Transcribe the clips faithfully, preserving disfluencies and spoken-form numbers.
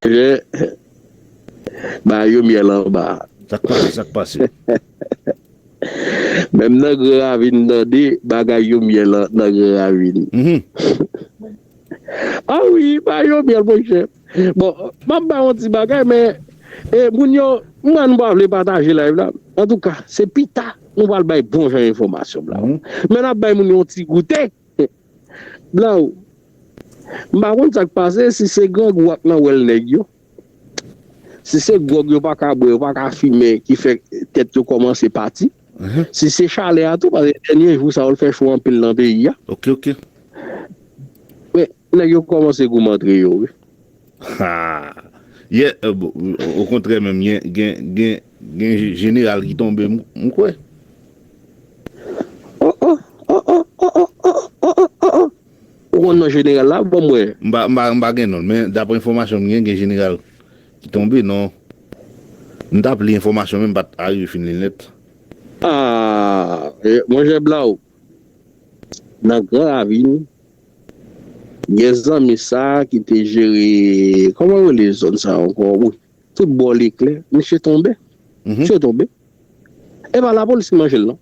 Monchè, ba yo myèl anba. Sa k pase, sa k pase? Menm nan Gran Ravin, tande, bagay yo myèl nan, nan Gran Ravin. Mhm. Ah wi, ba yo myèl, monchè. Bon, m ap bay yon ti bagay, men e, moun yo, m wè nou pa vle pataje live la. Antouka, se pita nou pral bay bon jan enfòmasyon la. Mhm. Men n ap bay moun yo yon ti goute. Blaw, m pa konn sa k pase, si se grangou ak nan wèl nèg yo. Si se gwòg yo pa ka bwè, yo pa ka fimen, ki fè tèt yo kòmanse pati. Mhm. Si se chalè a tou, paske dènye jou sa yo l fè cho anpil nan peyi a. Ok, ok. Men, nèg yo kòmanse goumen antre yo, wi. Ha! Yè, eh, bon, okontrè menm, gen, gen, gen, gen jeneral ki tonbe, m, m kwè. Oh, oh, oh, oh, oh, oh, oh, oh, oh, oh. Ou konn non jeneral la? Bon, mwen. M pa, m pa, m pa gen non l, men daprè enfòmasyon m gen, gen jeneral ki tonbe, non. M t ap li enfòmasyon, men m pa t arive fin li l nèt. Ah, eh, monchè Blaw, nan Gran Ravin, gen zanmi sa ki te jere, kòman yo rele zòn sa ankò? Wi, tout bò Leklè, misye tonbe. Mhm. Misye tonbe. E pa lapolis ki manje l, non.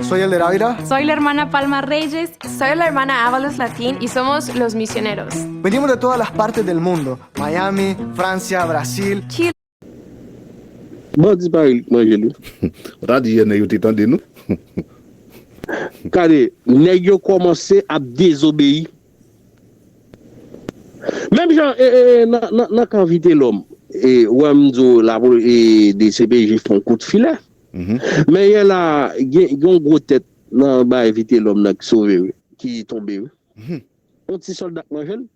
Soy el de Dávila. Soy la hermana Palma Reyes. Soy la hermana Ábalos Latín y somos los misioneros. Venimos de todas las partes del mundo. Miami, Francia, Brasil. Chile. Bandi pa li k manje l, wi. Ou ta di yè nèg yo te tande nou. Gade, nèg yo kòmanse ap dezobeyi. Menm jan, e, e, e, nan, nan, nan kan Vitelòm, e, ou wè m di w la, e, D C P J fè yon kout filè. Mhm. Men yè la, gen, gen yon gwo tèt nan bay Vitelòm nan ki sove, wi, ki tonbe, wi. Mhm. Yon ti sòlda k manje l.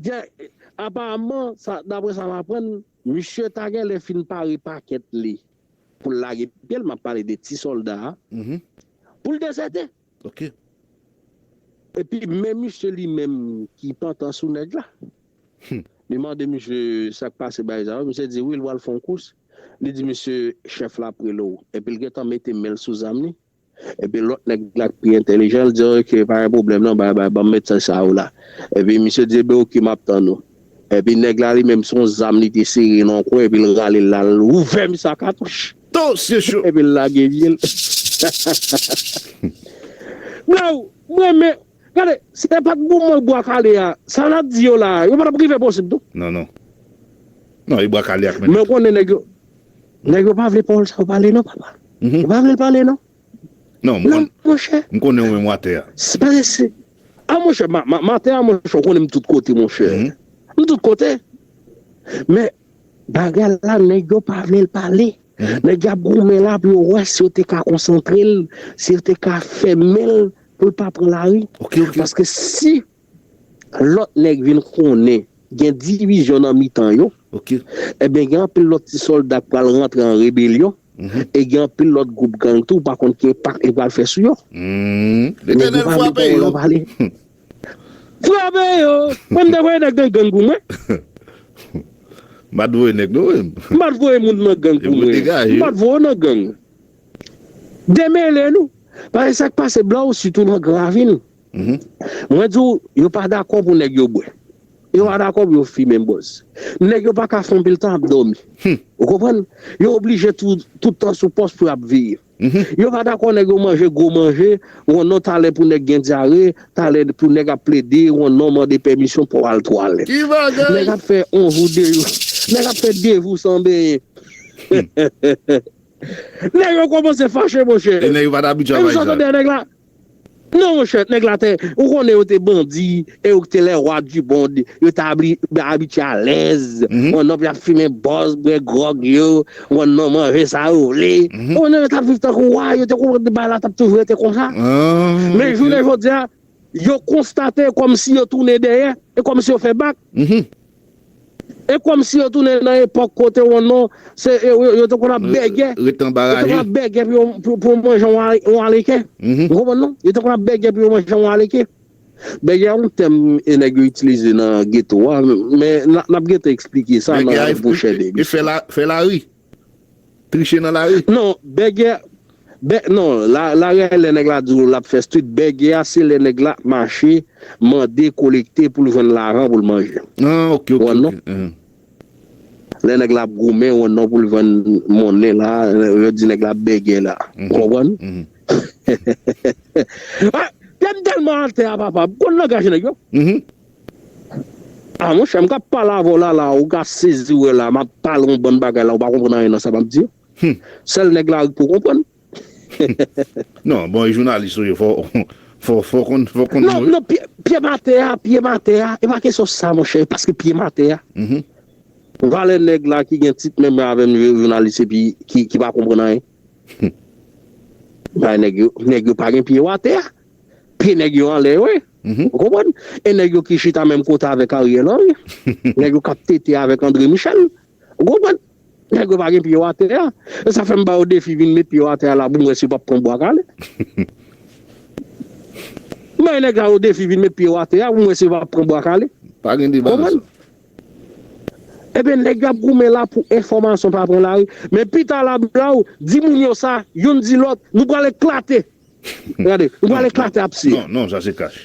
Gen, aparamman, sa, daprè sa m aprann, misye ta genlè fin pare pakèt li pou l lage pye l, m ap pale de ti sòlda a, mhm, pou l dezète. Ok. Epi men misye li menm ki pantan sou nèg la. Hmm. Li mande misye sa k pase bagay sa yo. Misye di wi, l pral fè yon kous. Li di misye chèf la ap rele w. Epi l gentan mete men l sou zam li. Epi lòt nèg la k pi entèlijan, l di, ok, pa gen pwoblèm non, bay, bay, ban m met sa, sa yo la. Epi misye di, ebyen, ok, m ap tann ou. Epi nèg la li menm, se yon zam li te sere nan yon kwen, epi l rale l la, l ouvè misye a katouch. To, se cho. Epi l lage pye l. Blaw, mwen, men, gade, se pa t pou mwen bwa kale a. Sa n ap di yo la, yo pa t ap rive posib tou. Non, non. Non, e bwa kale ak men. Men ou konnen nèg yo, nèg yo pa vle pawòl sa yo pale non, papa. Mhm. Yo pa vle l pale non. Non, m Non, konn-, monchè. M konnen w menm w atè a. Se pa se. A, monchè, ma, ma, m atè a, monchè, ou konnen m tout kote, monchè. Mhm. M tout kote. Men, bagay la, nèg yo pa vle l pale. Mhm. Nèg y ap goumen la pou yo wè si yo te ka konsantre l, si yo te ka fèmen l pou l pa pran lari. Ok, ok. Paske si lòt nèg vin konnen gen divizyon nan mitan yo, ok, ebyen, gen anpil lòt ti sòlda k pral rantre an rebelyon, mhm, e gen anpil lòt gwoup gang tou, ou pa konn ki enpak li pral fè sou yo. Hmm. Nèg yo Letènèl pa vle frape pawòl yo. An pale. Frape yo! Mwen, m te voye nèg nan gang pou mwen. M pa t voye nèg, non, mwen. M pa t voye moun nan gang pou mwen. Degaje. M pa t voye w nan gang. Demele nou. Paske sa k pase Blaw, sitou nan Gran Ravin. Mhm. Mwen di w, yo pa dakò pou nèg yo bwè. Yo pa dakò pou yo fimen bòz. Nèg yo pa ka fè anpil tan ap dòmi. Hmm. Ou konprann? Yo oblije tou, tout tan sou pòs pou y ap veye. Mhm. Yo pa dakò nèg yo manje gwo manje, yon non talè pou nèg gen dyare, talè pou nèg ap plede, yon non mande pèmisyon pou al twalèt. Ki bagay? Nèg ap fè yon jou, de jou. Nèg ap fè de jou san benyen. Hmm. Nèg yo kòmanse fache, monchè. E nèg yo pa t abitye a bagay sa. Epi sa w tande a nèg la? Non, monchè, nèg la te, ou konnen yo te bandi, e yo te les rois du monde, yo te abri-, abitye alèz, mhm, yon nonm y ap fimen bòz, bwè gwòg yo, yon nonm manje sa yo vle. Mhm. Ou konnen yo t ap viv tankou wa, yo te konprann bagay la t ap toujou rete konsa. Ah, men ok. Jounen jodi a, yo konstate kòmsi yo tounen dèyè, e kòmsi yo fè bak. Mhm. E kòmsi yo tounen nan epòk kote w non, se, yo, yo, yo te konn ap bègè. Yo te konn ap bègè pou yo, pou, pou yo manje yon ale-, yon aleken. Mhm. Ou konprann non? Yo te konn ap bègè pou yo manje yon aleken. Bègè a yon tèm e nèg yo itilize nan geto a, men n a, n ap gentan eksplike sa nan pwochèn emisyon. Bègè a e, e, e fè la, fè lari. Triche nan lari. Non, bègè, Bè, non, la, la reyalite lè nèg la di w l ap fè street bègè a, se lè nèg la ap mache, mande, kolekte pou l jwenn lajan pou l manje. Ah, ok, ok. Wè, non? Ok. Mhm. Lè nèg la ap goumen, wè, non, pou l jwenn monnen la, yo di nèg la ap bègè la. Ou konprann? Mhm. Ah, pye m tèlman atè a, papa. M konn langaj nèg yo. Mhm. Ah, monchè, m ka pale avè w la, la, ou ka sezi, wè, la, m ap pale yon bann bagay la, ou pa konprann anyen nan sa m ap di yo. Hmm. Sèl nèg la ki pou konprann. Non, bon, e jounalis ou ye, fò, fò, fò konn, fò konn Non, non, wi. Non, pye, pye m atè a, pye m atè a. E pa kesyon sa, monchè, paske pye m atè a. Mhm. Valè nèg la ki gen tit menm avè m, jounalis, epi ki, ki pa konprann anyen. Bay nèg yo, nèg yo pa gen pye yo atè a. Pye nèg yo anlè, wi. Mhm. Ou konprann? E nèg yo ki chita menm kote avèk Ariel Henry. Nèg yo k ap tete avèk André Michel. Ou konprann? Nèg yo pa gen pye yo atè a. E sa fè m ba yo defi vin met pye yo atè a la pou m wè si yo p ap pran bwa kale. M bay nèg la yo defi vin met pye yo atè a pou m wè si yo p ap pran bwa kale. Pa gen deba nan sa. Konprann? Ebyen, nèg yo ap goumen la pou enfòmasyon pa pran lari. Men pita la, bla w, di moun yo sa, youn di lòt, nou pral eklate. Gade, nou pral eklate apsi. Non, non, sa se kach.